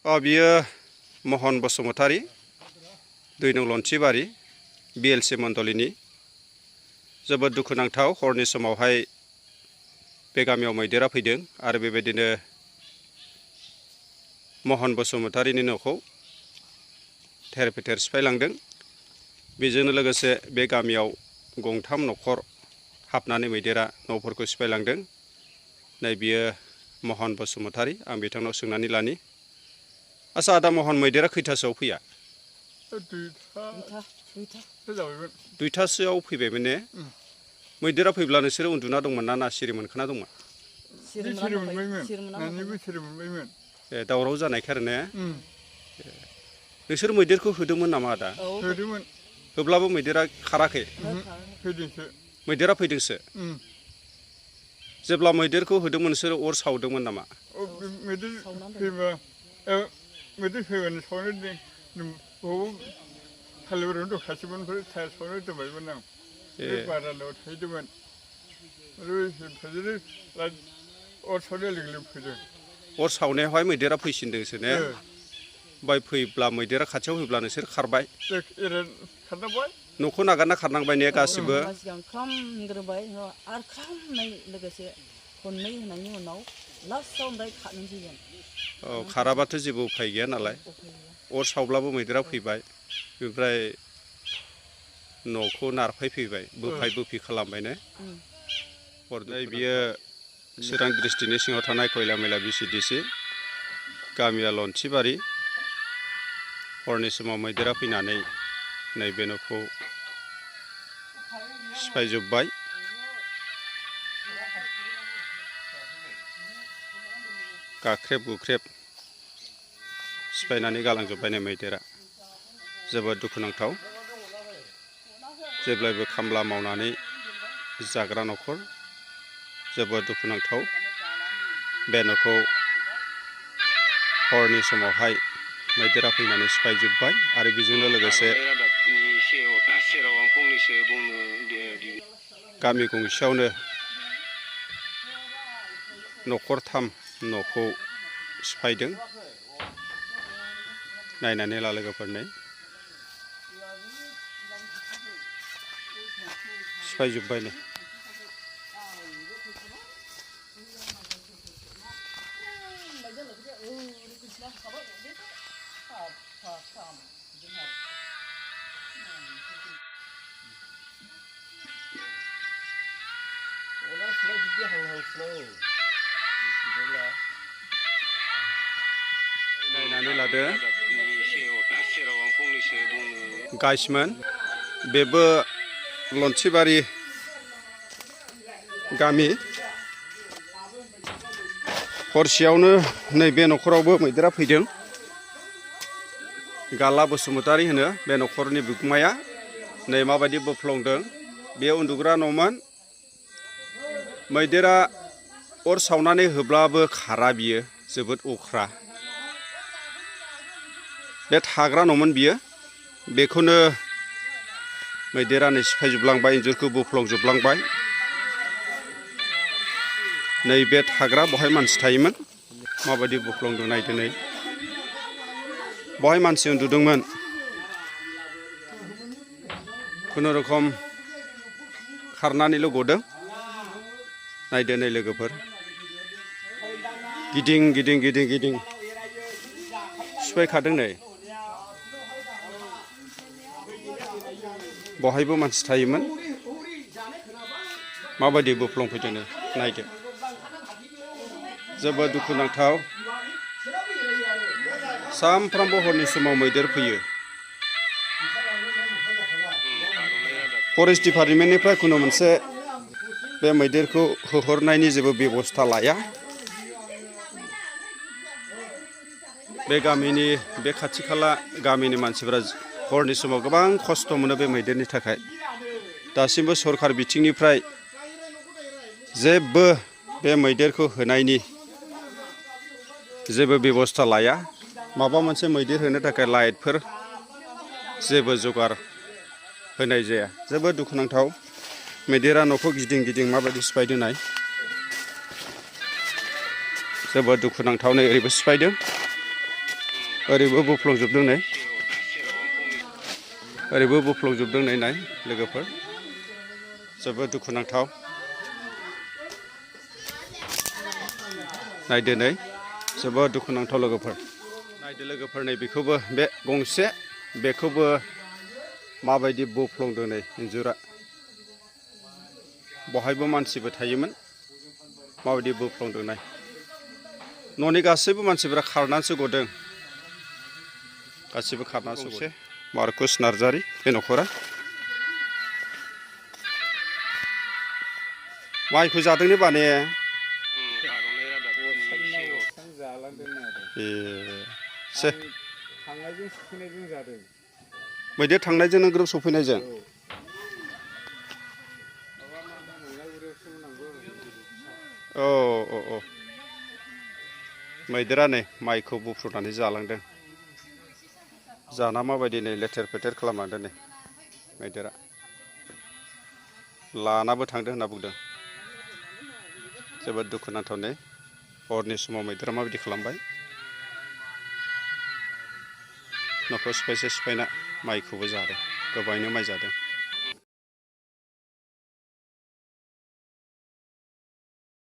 बियो महन बसुमतारी 2 नं लन्थिबारि बिएलसि मण्डलिनि जोबोद दुखुनांथाव हरनि समावहाय बे गामियाव मैदेरा फैदों आरो बेबायदिनो महन बसुमतारीनि न'खौ थेर फेथेर सिफायलांदों। बेजोंनो लोगोसे बे गामियाव गंथाम न'खर हाबनानै मैदेरा न'फोरखौ सिफायलांदों। नै बियो महन बसुमतारी आं बिथांनाव सोंनानै लानि। आच्छा आदा महन मैदेरा खैथासोआव फैया? दुइथासोआव फैबायमोन ने? मैदेरा फैब्ला नोंसोरो उन्दुना दंमोन ना सिरि मोनखाना दंमोन? दावराव जानायखाय आरो ने? नोंसोर मैदेरखौ होदोंमोन नामा आदा? होदोंमोन। होब्लाबो मैदेरा खाराखै? फैदोंसो। मैदेरा फैदोंसो? जेब्ला मैदेरखौ होदोंमोन नोंसोर अर सावदोंमोन नामा? मैदेर फैबानो सावनो थालिबारियावनो दंखासैमोन ओमफ्राय सावनो दोनबायमोन आं। बारान्दायाव थाहैदोंमोन। अर सावनाय लोगो लोगो फैदों। अर सावनायावहाय मैदेरा फैसिनदोंसो ने? ओमफ्राय फैब्ला मैदेरा खाथियाव फैब्ला नोंसोर खारबाय? खारनांबाय। न'खौ नागारना खारनांबाय ने गासिबो? औ खाराबाथ' जेबो उफाय गैया नालाय। अर सावब्लाबो मैदेरा फैबाय। ओमफ्राय न'खौ नारफायफैबाय बोफाय बोफि खालामबाय ने? हरनाय बियो चिरां डिस्ट्रिक्टनि सिङाव थानाय खयला मैला बिसिडिसि गामिया लन्थिबारि। हरनि समाव मैदेरा फैनानै नैबे न'खौ सिफायजोब्बाय। गाख्रेब गुख्रेब सिफायनानै गालांजोब्बाय नै मैदेरा। जोबोद दुखुनांथाव। जेब्लायबो खामला मावनानै जाग्रा न'खर। जोबोद दुखुनांथाव। बे न'खौ हरनि समावहाय मैदेरा फैनानै सिफायजोब्बाय आरो बेजोंनो लोगोसे गामि गंसेयावनो न'खरथाम न'खौ सिफायदों। नायनानै ला लोगोफोरनो सिफायजोब्बाय नै। नायनानै लादो गाइसमोन बेबो लन्थिबारि गामि। हरसेयावनो नैबे न'खरावबो मैदेरा फैदों। गाला बसुमतारी होनो बे न'खरनि बिगुमाया। नै माबायदि बोफ्लंदों। बेयो उन्दुग्रा न'मोन। मैदेरा अर सावनानै होब्लाबो खारा बियो जोबोद अख्रा। बे थाग्रा न'मोन बियो। बेखौनो मैदेरा नै सिफायजोबलांबाय इन्जुरखौ बोफ्लंजोबलांबाय। नैबे थाग्रा बहाय मानसि थायोमोन। माबायदि बोफ्लंदों नायदो नै। बहाय मानसि उन्दुदोंमोन। खुनुरुखुम खारनानैल' गदों। नायदो नै लोगोफोर। गिदिं गिदिं गिदिं गिदिं सिफायखादों नै। बहायबो मानसि थायोमोन। माबायदि बोफ्लंफैदों नै नायदो। जोबोद दुखुनांथाव। सानफ्रामबो हरनि समाव मैदेर फैयो। फरेस्ट डिपार्टमेन्टनिफ्राय खुनु मोनसे बे मैदेरखौ होहरनायनि जेबो बेबस्था लाया। बे गामिनि बे खाथि खाला गामिनि मानसिफोरा हरनि समाव गोबां खस्थ' मोनो बे मैदेरनि थाखाय। दासिमबो सरखार बिथिंनिफ्राय जेबो बे मैदेरखौ होनायनि जेबो बेबस्था लाया। माबा मोनसे मैदेर होनो थाखाय लाइटफोर जेबो जगार होनाय जाया। जोबोद दुखुनांथाव। मैदेरा न'खौ गिदिं गिदिं माबायदि सिफायदों नाय। जोबोद दुखुनांथाव नै ओरैबो सिफायदों। ओरैबो बुफ्लंजोबदों नै ओरैबो बुफ्लंजोबदों नै नाय लोगोफोर जोबोद दुखुनांथाव नायदो नै जोबोद दुखुनांथाव लोगोफोर नायदो लोगोफोर नै बेखौबो बे गंसे बेखौबो माबायदि बुफ्लंदों नै इन्जुरा बहायबो मानसिबो थायोमोन माबायदि बुफ्लंदों नाय न'नि गासैबो मानसिफोरा खारनानैसो गदों गासिबो खारनानैसो गदों मार्कुस नार्जारि बे न'खरा माइखौ जादोंनो बाने मैदेर थांनायजों नों ग्रोब सफैनायजों औ मैदेरा नै माइखौ बुफ्रुनानै जालांदों जाना माबायदि नै लेथेर फेथेर खालामलांदों नै मैदेरा लानाबो थांदों होनना बुंदों जोबोद दुखुनांथाव नै हरनि समाव मैदेरा माबायदि खालामबाय न'खौ सिफायसे सिफायना माइखौबो जादों गोबाङैनो माइ जादों